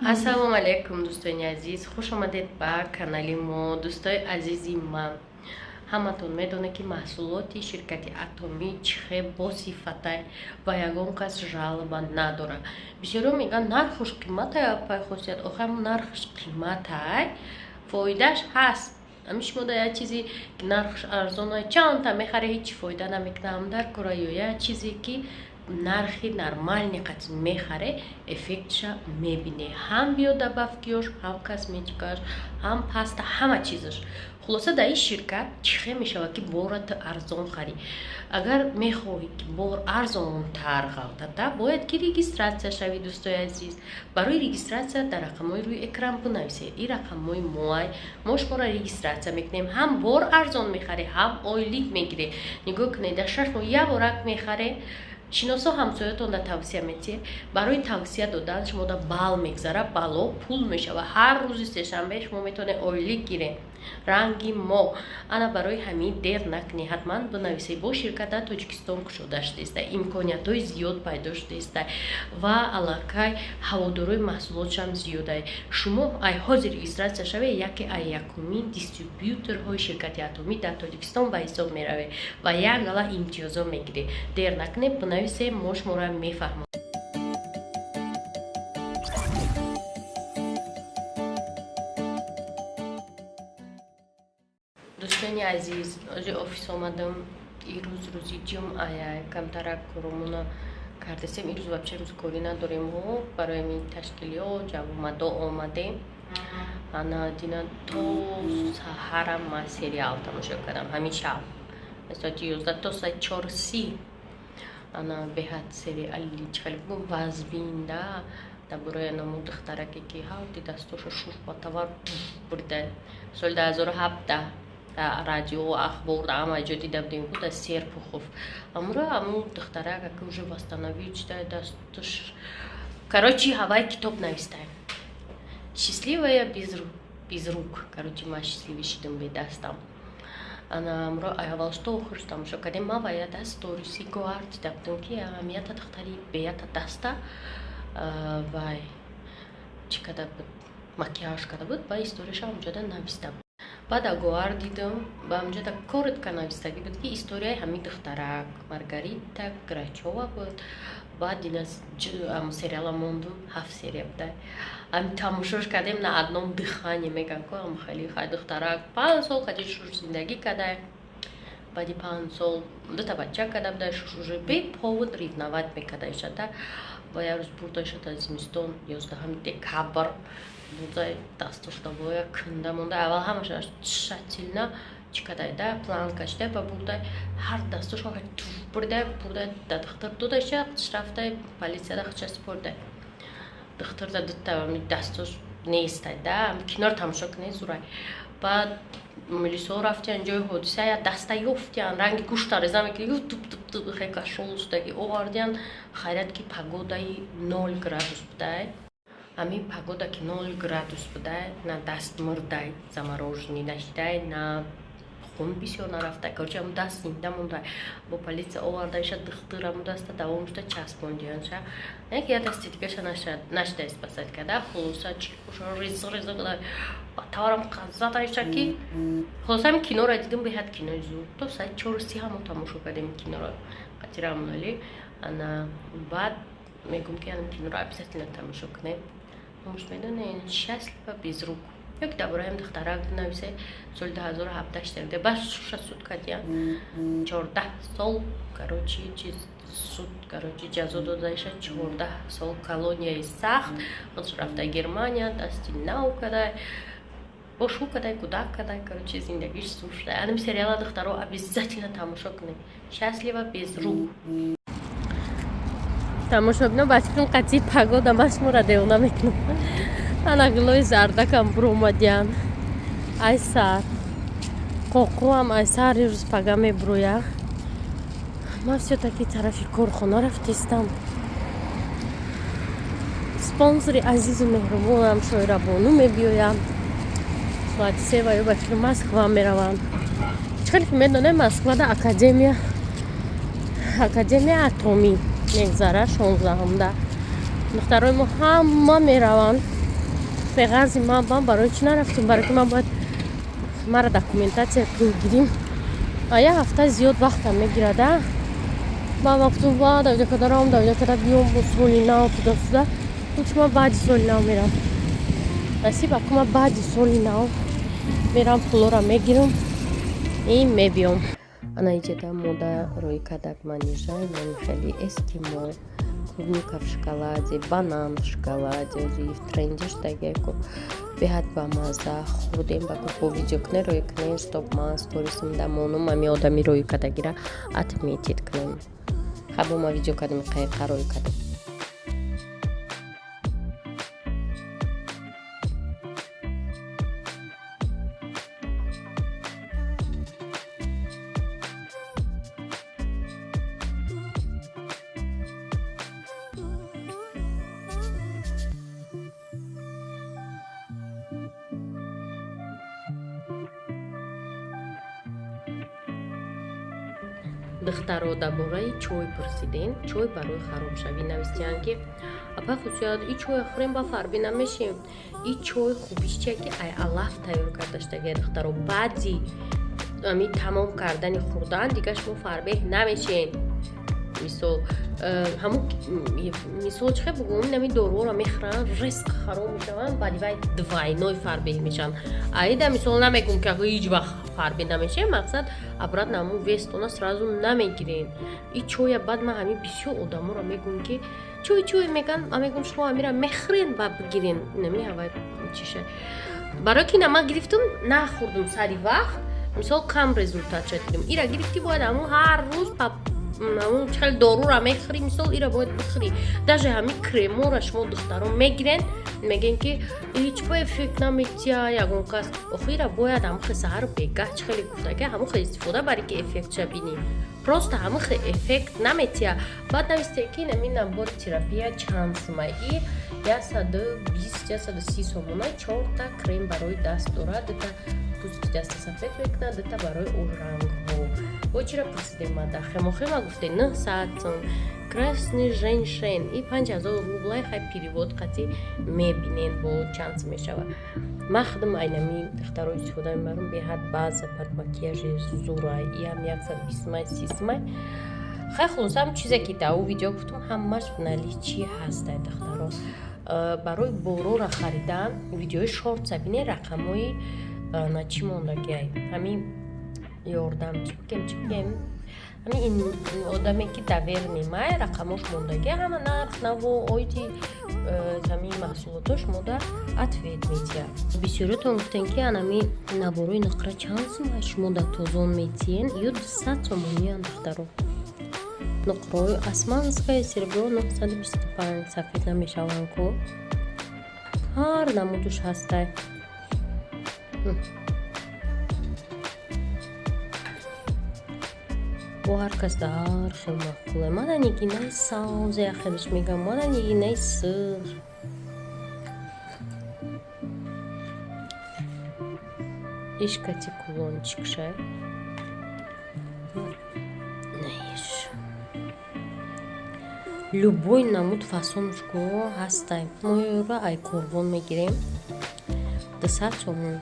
Ассалому алайкум, дӯстони азиз, хуш омадед ба канали мо. Дӯстои азизи ман, ҳаматон медонед, ки маҳсулоти ширкати Атомӣ чӣ хел босифатай ва ягон кас жалоба надорад. Бисёриҳо мегӯянд, нархуш қиматай, апай Хосият. Охир нархш қиматай, фоидааш ҳаст. Ами шумо да як чизе ки нархш арзонай, чандта мехаре, ҳеҷ фоида намекунад. Ҳам дар кора ё як чизе ки нархи нормальный қати мехаре, эффектша мебине: ҳам биодобавкиёш, ҳам косметикаш, ҳам паста, ҳама чизаш. Хулоса, дар ин ширкат чӣ хел мешавад, ки борра ту арзон харӣ? Агар мехоҳӣ, ки бор арзонтар ғалтада, бояд ки регистрация шавӣ. Дӯстои азиз, барои регистрация дар рақамҳои рӯи экран бинависед. Ин рақамҳои моай, мо шуморо регистрация мекунем. Ҳам бор арзон мехарӣ, ҳам ойлик мегирӣ. Нигоҳ кунед, дар 6 моҳ як борак мехарӣ, шиносо, ҳамсоятонда тавсия метиҳед. Барои тавсия додан шумода бал мегзара, бало пул мешава. Ҳар рӯзи сешанбе шумо метавонед ойлик гиред ранги мо. Ана барои ҳамин дер накунед, ҳатман бинависед. Бо ширкат дар Тоҷикистон кушода шудааста, имкониятҳои зиёд пайдо шудааста ва аллакай ҳаводорои маҳсулотшам зиёда. Шумо ай ҳозир регистрация шавед, яке ай якумин дистрибьюторҳои ширкати Атомӣ дар Тоҷикистон ба ҳисоб меравед ва як гала имтиёзо мегиред. Дер накунед, бинависед, мо шуморо мефаҳмем. Дӯстони азиз, ози офис омадам. Ирӯз рӯзи ҷумъая, камтарак коромона кардасем. Ирӯз вообще рӯз корӣ надорем, барои ми ташкилиёт ҷавомадо омадем. Ана дина то саҳарам ман сериал тамошо кардам. Ҳамин шаб соати 11 то соати 4:30. Ана беҳад сериали чӣ хеле бигӯм, вазбинда, дар бораи анаму духтараке, ки ҳарди дастоша шуш ба тавар бурида. Соли 2017 дар радио, ахбор, дар ҳама ҷо дида будем ку, дар Серпухов амура аму духтарак ака уже восстановить шуда дастуш. Короче, ҳавай китоб навистаем, «Счастливая без рук». Короче, ман счастливый шидам бедастам. Ана амро аввал что охирш тамошо кардем. Ман ва ята сториси гоҳар дида будам, ки ҳамията духтари беята даста вай чӣ када буд, макияж карда буд, ба историяша ҳамҷода нависта буд. Баъд агоҳар дидам, ба ҳамҷода коротко навистагӣ буд, ки историяи ҳамин духтарак Маргарита Грачова буд. Баъд дина сериала мондум, ҳафт серия буда, ами тамошош кардем на одном дыхании, меган ку. Ам хеле хай духтарак 5 сол қади шуш зиндагӣ кардай. Баъди 5 сол дута бача карда буда. Шуш уже беповод ревновать мекардаишада ва як рӯз бурдаишада, зимистон, 11 декабр бурдай, дастошда боя кунда монда. Аввал ҳамаша тщательно чӣ кардайда, план кашидай ба бурдай, ҳар дастошо бурдай, бурдай, да духтар додаша, рафтай полисияда худша супордай. Духтарда дута дастош нестай да. Киноро тамошо кунед, зурай. Баъд милисо рафтиян ҷои ҳодиса, я даста ёфтиян, ранги гӯшта реза мекунӣ, туп туп туп, хе кашол шудаги овардиян. Хайрат, ки погодаи 0 градус будай. Ҳамин погода ки 0 градус будай, на даст мурдай, замороженный нашидай, на хун бисёр нарафта. Короче, ҳамун даст зинда монда. Бо полиция овардаиша, духтур ҳамун даста давом шуда часпондиянша, як я дасти дигаша нашида спасать карда. Хулоса, чи риза риза ба таварам задаиша, ки хулоса, ҳамин киноро дидим. Беҳад кинои зуд, то соати 4:30 ҳамо тамошо кардем киноро қатирамоналӣ. Ана баъд мегӯм, ки ҳамин киноро обязательно тамошо кунем. Номаш медонед? «Счастлива без рук». Ёки дар бораи ҳам духтарак бинависе, соли 2017 шида. Баъд шуша суд кардиян, 14 сол, короче, чиз суд, короче, ҷазо додаиша, 14 сол колонияи сахт. Худш рафта Германия, дасти нав кадай, бошу кадай, кӯдак кадай. Короче, зиндагиш сур шуда. Анами сериала, духтаро, обязательно тамошо кунед, «Счастлива без рук». Тамошобино, ба фикрам, қатъи погода ман шуморо девона мекунам. Ана гулои зардакам буромадиян ай сар, қоқуам ай сар рӯз пага мебуроя. Ман всё-таки тарафи корхона рафтистам. Спонсори азизу меҳрубонам Шоирабону мебиёям соати 3 ва ё ба фикри Москва мераванд. Чӣ хеле ки медонем, Москвада академия атомӣ мегзара, 16-ҳамда духтарои мо ҳама мераванд. Беғарзи ман бам барои чӣ нарафтум? Барои ки ман бояд мара документация гирим. А як ҳафта зиёд вақтам мегирада. Ман гуфтум, ва давида када равам, давида када биём бо соли нав туда-сюда. Лучше ман баъди соли нав мерам. Насиб аку, ман баъди соли нав мерам, пулора мегирам и мебиём. Ана иҷода мода рӯи кадак манижа, ман хеле эскимо, клубника в шоколаде, банан в шоколаде, ози в тренде шудагику, беҳад бамаза хӯрдем. Ба бо видео кне, рӯй кне, чтоб ман сторисам дамонум, ами одами рӯи кадагира отметить кунем. Хабо ма видео кардем, қайқа рӯй кардем. Духтаро, дар бораи чой пурсидем. Чой барои харобшавӣ навистиянд, ки апа хусусият, и чой хӯрем, ба фарбӣ намешем. И чой хубиш чия, ки ай алаф тайёр карда шудагия, духтаро. Баъди ами тамом кардани хӯрдан дига шумо фарбеҳ намешен. Мисол, ҳамун мисол чӣ хел бугӯм, инами доруҳоро мехӯранд, резко хароб мешаванд, баъди вай двойной фарбеҳ мешаванд. Аида мисол намегӯм, ки ҳеҷ вақт фарбеҳ намешем, мақсад, обратно ҳамун вестона сразу намегирен. И чоя баъд ман ҳамин бисёр одаморо мегӯм, ки чой, чой меган, ман мегӯм, шумо ҳамира мехӯрен ва бигирен. Инами ҳавай чиша, барои ки ина ман гирифтум, нахӯрдум сари вақт, мисол, кам результат шад дидем. Ира гирифтӣ, бояд ҳамун ҳар рӯз, ҳамун хеле дорура мехӯрӣ, мисол, ира бояд бихӯрӣ. Даже ҳамин кремора шумо, духтаро, мегирен, мегӯен, ки ҳеҷ ба эффект наметия ягон кас. Охи ира бояд ҳамун хел саҳару бегаҳ, чӣ хеле гуфтага, ҳамун хел истифода барӣ, ки эффектша бинӣ. Просто ҳамун хел эффект наметия. Баъд навистем, ки инамин набори терапия чанд сумаи? 120, 130 сомона. Чорта крем барои даст дорад, дута пӯсти даста сафед мекунад, дута барои рангҳо. Бо чира пурсидем мада? Хемохема гуфте, 900 сом. Красный женьшень и 5000 рублай. Хай, перевод қати мебинен, бо чанд сум мешавад. Ман худам айнами, духтаро, истифода мебарам, беҳад база под макияжи зура. Иам 120 май, 30 май. Хай, хулоса, ҳам чизе ки дар ӯ видео гуфтум, ҳамаш в наличии ҳастай, духтаро. Барои борора харидан видеои шортса бинен, рақамҳои на чӣ мондагиай, ҳамин ёрдам, чӣ бигем, чӣ бигем, ҳамин одаме, ки доверенный май, рақамош мондагиа, ҳама нарх наво оиди ҳамин маҳсулотош мода ответ метиҳад. Бисёриётон гуфтем, ки анами наборои нуқра чанд сум шумо дар тозон метиҳен? Ё 200 сомониян, духтаро. Нуқраҳои османское серебро 925, сафед намешаванд ку, ҳар намудуш ҳастай. Бо ҳар кас дар ҳар хел маъқуле. Мана нигинаи сабз, як хелаш мегам, мана нигинаи сурх. Ишкати кулончик шай. Наиш любой намуд фасонушко ҳастай. Мо ёра ай корвон мегирем, 200 сомон.